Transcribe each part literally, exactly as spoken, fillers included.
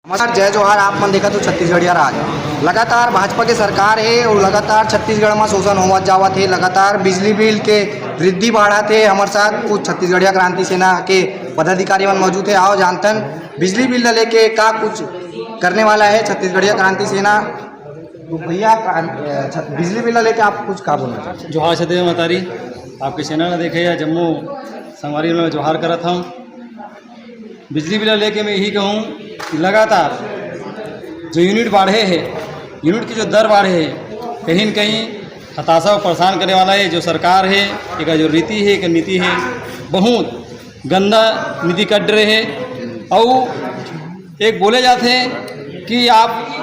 नमस्कार, जय जोहार। आप मन देखत हो छत्तीसगढ़िया राज। लगातार भाजपा के सरकार हे और लगातार छत्तीसगढ़ में शोषण होवत जावत हे। लगातार बिजली बिल के वृद्धि बाढ़त हे। हमर साथ कुछ छत्तीसगढ़िया क्रांति सेना के पदाधिकारी मन मौजूद हे। आओ जानथन बिजली बिल ला लेके का कुछ करने वाला हे छत्तीसगढ़िया क्रांति सेना। तो भैया, क्रां-, अ, छत-, बिजली बिल ला लेके आप कुछ का बोलना चाहते हैं? जोहार छत्तीसगढ़ महतारी, आपके चैनल ला देखे या जम्मो संगवारी मन ला जोहार करत हूँ। बिजली बिल ला लेके मैं यही कहूँ कि लगातार जो यूनिट बाढ़े हे, यूनिट की जो दर बाढ़े हे, कहीं न कहीं हताशा और परेशान करने वाला हे। जो सरकार हे, एक जो रीति हे, एक नीति हे, बहुत गंदा नीति कट रहे हे। और एक बोले जाते हैं कि आप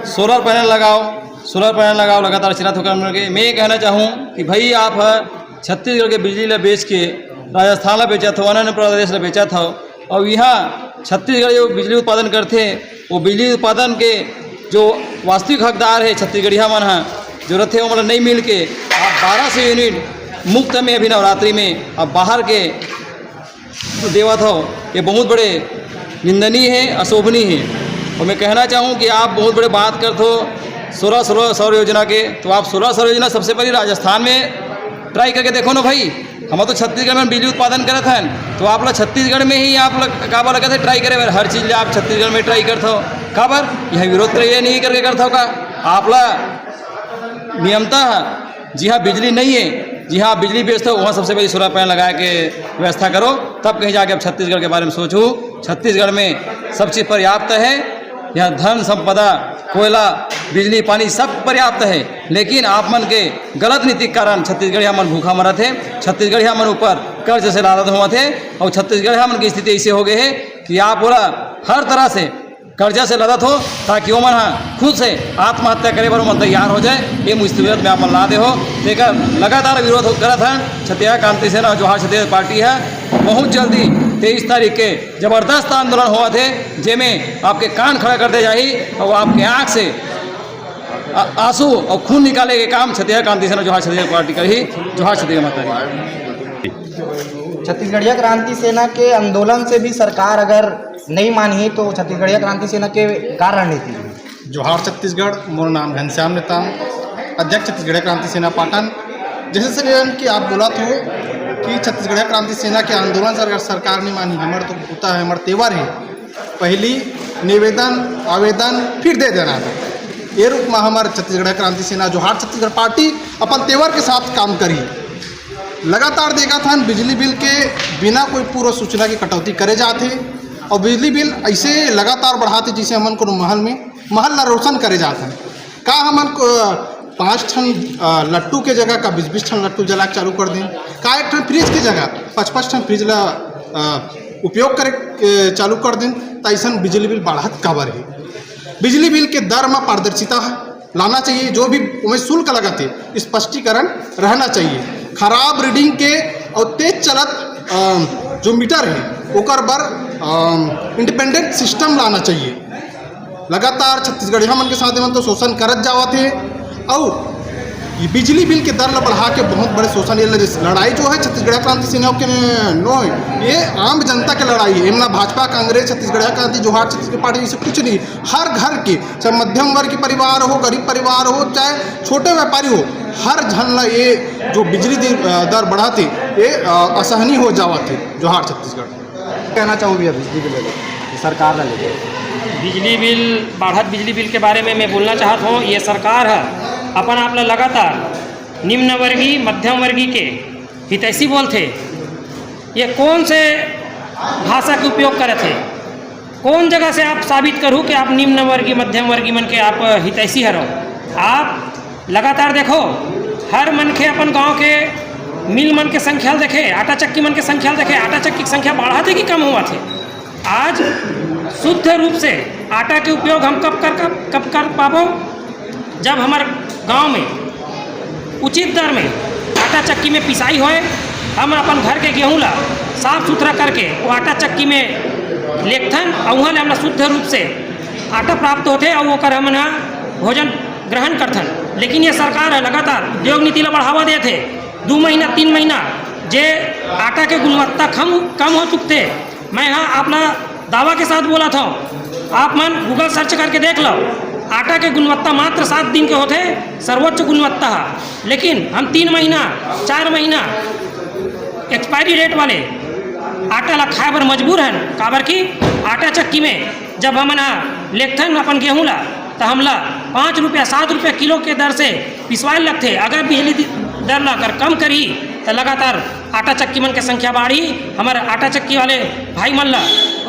सोलर पैनल लगाओ, सोलर पैनल लगाओ, लगातार चिल्लात होकर हम लोग के। मैं ये कहना चाहूँ कि भाई, आप ह छत्तीसगढ़ के बिजली ला बेच के राजस्थान ला बेचत हो, अन्य प्रदेश ला बेचत हो, और यहाँ छत्तीसगढ़ जो बिजली उत्पादन करते, वो बिजली उत्पादन के जो वास्तविक हकदार हे छत्तीसगढ़िया मन ह जो रथे, वो मतलब नहीं मिल के आप बारह सौ यूनिट मुफ्त में अभी नवरात्रि में आप बाहर के देवत हो, ये बहुत बड़े निंदनीय हे, अशोभनीय हे। और मैं कहना चाहूँ कि आप बहुत बड़े बात करत हो सोलर, सोलर सौर योजना के, तो आप सोलर सौर योजना सबसे पहले राजस्थान में ट्राई करके देखो ना भाई। हम तो छत्तीसगढ़ में बिजली उत्पादन करत हन, तो आप लोग छत्तीसगढ़ में ही आप लोग का बोला कहते ट्राई करे बर, हर चीज ले आप छत्तीसगढ़ में ट्राई करत हो। काबर यहाँ विरोध करे ये नहीं करके करत हो का? आप ला नियमतः जिहाँ बिजली नहीं है, जिहाँ आप बिजली बेचते हो, वहाँ सबसे पहले सोलर पैनल लगा के व्यवस्था करो, तब कहीं जाके आप छत्तीसगढ़ के बारे में सोचो। छत्तीसगढ़ में सब चीज़ पर्याप्त है, यहाँ धन संपदा, कोयला, बिजली, पानी सब पर्याप्त है, लेकिन आप मन के गलत नीति के कारण छत्तीसगढ़िया मन भूखा मरत है, छत्तीसगढ़िया मन ऊपर कर्ज से लादत होवत है, और छत्तीसगढ़िया मन की स्थिति ऐसे हो गई है कि आप बोला हर तरह से कर्जा से लदत हो, ताकि ओमन ह खुद से आत्महत्या करे बर ओमन तैयार हो जाए। ये मुसीबत में आप मन ला दे हो, तेकर लगातार विरोध हो-, करत हन। छत्तीसगढ़ क्रांति सेना, जोहार छत्तीसगढ़ पार्टी है, बहुत जल्दी तेईस तारीख के जबरदस्त आंदोलन होवत हे, जेमे आपके कान खड़ा कर दे जाही और आपके आँख से आ-, आंसू और खून निकाले के काम छत्तीसगढ़ क्रांति सेना, जोहार छत्तीसगढ़ पार्टी करही। जोहार छत्तीसगढ़ माता की। छत्तीसगढ़िया क्रांति सेना के आंदोलन से भी सरकार अगर नहीं मानही तो छत्तीसगढ़िया क्रांति सेना के का रणनीति हे? जोहार छत्तीसगढ़, मोर नाम घनश्याम नेताम, अध्यक्ष छत्तीसगढ़िया क्रांति सेना पाटन। जैसे सर कि आप बोलत हो कि छत्तीसगढ़िया क्रांति सेना के आंदोलन से अगर सरकार नहीं मानही, हमर तो होता है, हमर तेवर है, पहली निवेदन, आवेदन, फिर दे देना था। ये रूप में हमर छत्तीसगढ़िया क्रांति सेना, जोहार छत्तीसगढ़ पार्टी अपन तेवर के साथ काम करी। लगातार देखत हन बिजली बिल के बिना कोई पूर्व सूचना के कटौती करे जात हे और बिजली बिल ऐसे लगातार बढ़ात हे जैसे हमन कोनो महल में, महल ला रोशन करे जात हन। का हमन को पाँच ठन, अ, लट्टू के जगह का बीस बीस ठन लट्टू जला के चालू कर दें? का एक ठन फ्रिज के जगह पाँच पाँच ठन फ्रिज ला, अ, उपयोग करे, अ, चालू कर दें? त ऐसन बिजली बिल बढ़त काबर हे? बिजली बिल के दर में पारदर्शिता लाना चाहिए, जो भी ओमे शुल्क लगत हे, स्पष्टीकरण रहना चाहिए। खराब रीडिंग के और तेज चलत, अ, जो मीटर है, ओकर बर, अ, इंडिपेंडेंट सिस्टम लाना चाहिए। लगातार छत्तीसगढ़िया मन के साथ एमन तो शोषण करत जावत हे, और ये बिजली बिल के दर ला बढ़ा के बहुत बड़े शोषण, ये लड़ाई जो है छत्तीसगढ़ क्रांति सेना के नो है, ये आम जनता के लड़ाई है। एमना भाजपा, कांग्रेस, छत्तीसगढ़ क्रांति, जोहार छत्तीसगढ़ पार्टी, इसे कुछ नहीं। हर घर के, चाहे मध्यम वर्ग के परिवार हो, गरीब परिवार हो, चाहे छोटे व्यापारी हो, हर झन ला ये जो बिजली दी, अ, दर बढ़ात हे, ये, अ, असहनीय हो जावत हे। जोहार छत्तीसगढ़। कहना चाहूँ भैया, बिजली बिल लेके, सरकार ला लेके। बिजली बिल, बढ़त बिजली बिल के बारे में मैं बोलना चाहत हूँ, ये सरकार ह अपन आप ला लगातार निम्न वर्गीय, मध्यम वर्गीय के हितैषी बोलथे। ये कौन से भाषा के उपयोग करत हे? कौन जगह से आप साबित करहू कि आप निम्न वर्गीय, मध्यम वर्गीय मन के आप हितैषी हरव? आप लगातार देखो, हर मनखे अपन गांव के मिल मन के संख्या ल देखे, आटा चक्की मन के संख्या ल देखे, आटा चक्की के संख्या बढ़त हे कि कम होवत हे? आज शुद्ध रूप से आटा के उपयोग हम कब कर, कब, कब कर पाबो? जब हमर गांव में उचित दर में आटा चक्की में पिसाई होए, हम अपन घर के गेहूं ला साफ सुथरा करके वो आटा चक्की में लेगथन, अउ उहाँ ले हमला शुद्ध रूप से आटा प्राप्त होथे, अउ ओकर हमन ह भोजन ग्रहण करथन। लेकिन ये सरकार ह लगातार उद्योग नीति ला बढ़ावा देत हे। दू महीना, तीन महीना जे आटा के गुणवत्ता कम, कम हो चुकथे, मैं ह आपला दावा के साथ बोलत हव, आप मन Google search करके देख लो, आटा के गुणवत्ता मात्र सात दिन के होथे, सर्वोच्च गुणवत्ता ह। लेकिन हम तीन महीना, चार महीना expiry date वाले आटा ला खाए बर मजबूर हन, काबर कि आटा चक्की में जब हमन ह लेगथन अपन गेहूं ला, त हमला पाँच रुपया, सात रुपया किलो के दर से पिसवाए लगथे। अगर बिजली दि-, दर ला अगर कम करही, त लगातार आटा चक्की मन के संख्या बाढ़ही। हमर आटा चक्की वाले भाई मन ला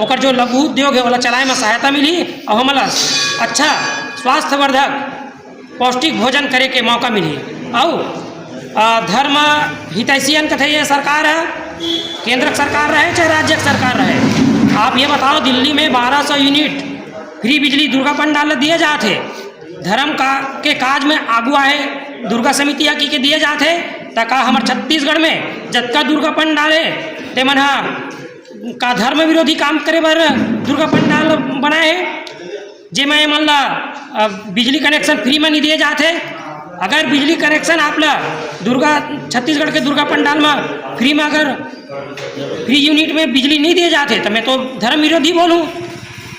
ओकर जो लघु उद्योग हे, ओला चलाए म सहायता मिलही अउ हमन ला अच्छा स्वास्थ्यवर्धक पौष्टिक भोजन करे के मौका मिलही। अउ, आ, धर्म हितैषियन कथे ये सरकार ह, केंद्र सरकार रहे चाहे राज्य सरकार रहे, आप ये बताओ, दिल्ली में बारह सौ यूनिट फ्री बिजली दुर्गा पंडाल ल दिए जात हे, धर्म का, के काज में आगू आए दुर्गा समिति ह कहिके दिए जात हे, त का हमर छत्तीसगढ़ में जतका दुर्गा पंडाल हे, तेमन ह का धर्म विरोधी काम करे बर दुर्गा पंडाल बनाए हे, जेमा एमन ला, अ, बिजली कनेक्शन फ्री में नहीं दिए जात हे? अगर बिजली कनेक्शन आप ला दुर्गा, छत्तीसगढ़ के दुर्गा पंडाल में फ्री में अगर फ्री यूनिट में बिजली नहीं दिए जात हे, त मैं तो धर्म विरोधी बोलूँ।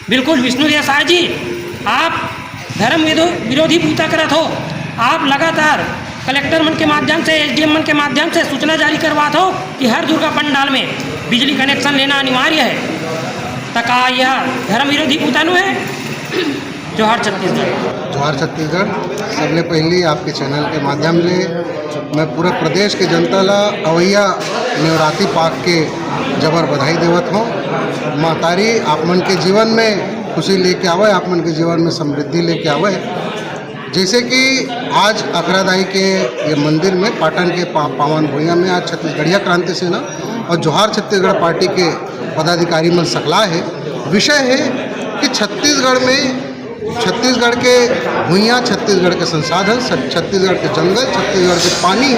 बिल्कुल विष्णुदेव साय जी, आप धर्म विदो-, विरोधी बूता करत हो। आप लगातार कलेक्टर मन के माध्यम से, एसडीएम मन के माध्यम से सूचना जारी करवात हो कि हर दुर्गा पंडाल में बिजली कनेक्शन लेना अनिवार्य है, त का यह धर्म विरोधी बूता नो है? जोहार छत्तीसगढ़। जोहार छत्तीसगढ़। सबले पहली आपके चैनल के माध्यम ले मैं पूरा प्रदेश के जनता ला अवैया नवरात्रि पाख के जबर बधाई देवत हूँ। महतारी आप मन के जीवन में खुशी लेके आवे, आप मन के जीवन में समृद्धि लेके आवे। जैसे कि आज अखरादाई के ये मंदिर में, पाटन के पा-, पावन भुइयां में आज छत्तीसगढ़िया क्रांति सेना और जोहार छत्तीसगढ़ पार्टी के पदाधिकारी मन सकला है। विषय है कि छत्तीसगढ़ में, छत्तीसगढ़ के भुइयां, छत्तीसगढ़ के संसाधन, छ-, छत्तीसगढ़ के जंगल, छत्तीसगढ़ के पानी,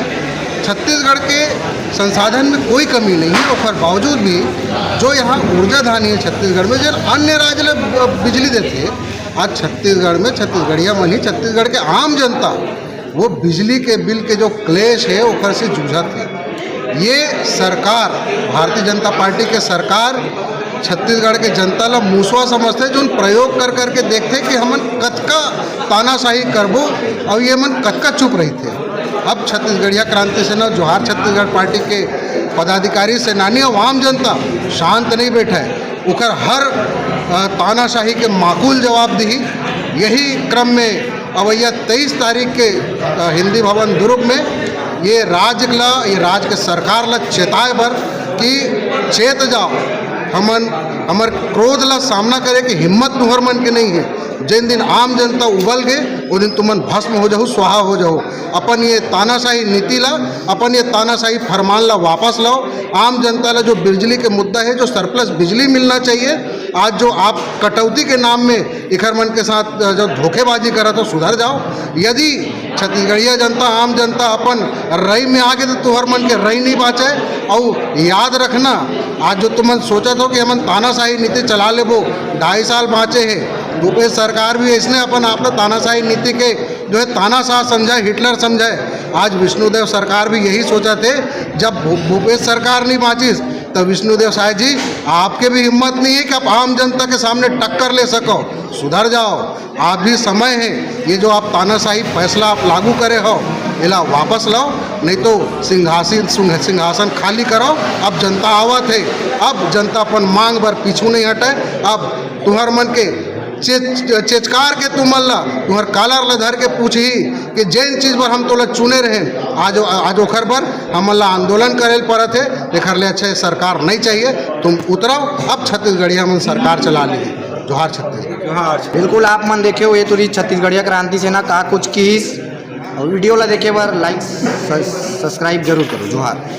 छत्तीसगढ़ के संसाधन में कोई कमी नहीं है। ओकर बावजूद भी जो यहाँ ऊर्जा धानी है छत्तीसगढ़ में, जो अन्य राज्य ले ब-, बिजली देते हैं, आज छत्तीसगढ़ में छत्तीसगढ़िया मन ही, छत्तीसगढ़ के आम जनता वो बिजली के बिल के जो क्लेश है ओकर से जूझत है। ये सरकार, भारतीय जनता पार्टी के सरकार छत्तीसगढ़ के जनता ला मूसवा समझथे, जोन प्रयोग कर करके देखथे कि हमन कतका तानाशाही करबो और ये मन कतका चुप रहिथे। अब छत्तीसगढ़िया क्रांति सेना, जोहार छत्तीसगढ़ पार्टी के पदाधिकारी, सेनानी और आम जनता शांत नहीं बैठे है। ओकर हर, अ, तानाशाही के माकूल जवाब दिही। यही क्रम में अवैया तेईस तारीख के, अ, हिंदी भवन दुर्ग में ये राज ला, ये राज के सरकार ला चेताए बर कि चेत जाओ, हमन, हमर क्रोध ला सामना करे के हिम्मत तुहर मन के नहीं है। जिन दिन आम जनता उबल गे, वो दिन तुमन भस्म हो जाहू, स्वाहा हो जाहू। अपन ये तानाशाही नीति ला, अपन ये तानाशाही फरमान ला वापस लाओ। आम जनता ला जो बिजली के मुद्दा है, जो सरप्लस बिजली मिलना चाहिए, आज जो आप कटौती के नाम में इखर मन के साथ जो धोखेबाजी करत हो, सुधर जाओ। यदि छत्तीसगढ़िया जनता, आम जनता अपन रई में आगे तो तुहर मन के रई नहीं बाँचे। और याद रखना, आज जो तुमन सोचत हो कि हमन तानाशाही नीति चला लेबो, ढाई साल बाँचे है, भूपेश सरकार भी इसने अपन आप ला तानाशाही नीति के जो है तानाशाह समझाए, हिटलर समझाए। आज विष्णुदेव सरकार भी यही सोचथे, जब भू-, भूपेश सरकार नहीं बाँचिस, तो विष्णुदेव साय जी, आपके भी हिम्मत नहीं है कि आप आम जनता के सामने टक्कर ले सको। सुधर जाओ, आप भी समय है, ये जो आप तानाशाही फैसला आप लागू करे हो, एला वापस लाओ, नहीं तो सिंहासन, सिंह-, सिंहासन खाली कराओ। अब जनता आवत है, अब जनता अपन मांग बर पीछू नहीं हटे। अब तुहर मन के चे-, चेचकार के तुमन ला, तुहर कालर ला धर के पूछही कि जेन चीज बर हम तोला चुने रहेन, आज, आज ओखर बर हमन ला आंदोलन करे ल परत हे, एखर ले अच्छा सरकार नहीं चाहिए। तुम उतरव, अब छत्तीसगढ़िया मन सरकार चला ली। जोहार छत्तीसगढ़। जोहार। बिल्कुल, आप मन देखे हो ये तुरी छत्तीसगढ़िया क्रांति सेना का कुछ किहिस, और वीडियो ला देखे बर लाइक, स-, सब्सक्राइब जरूर करो। जोहार।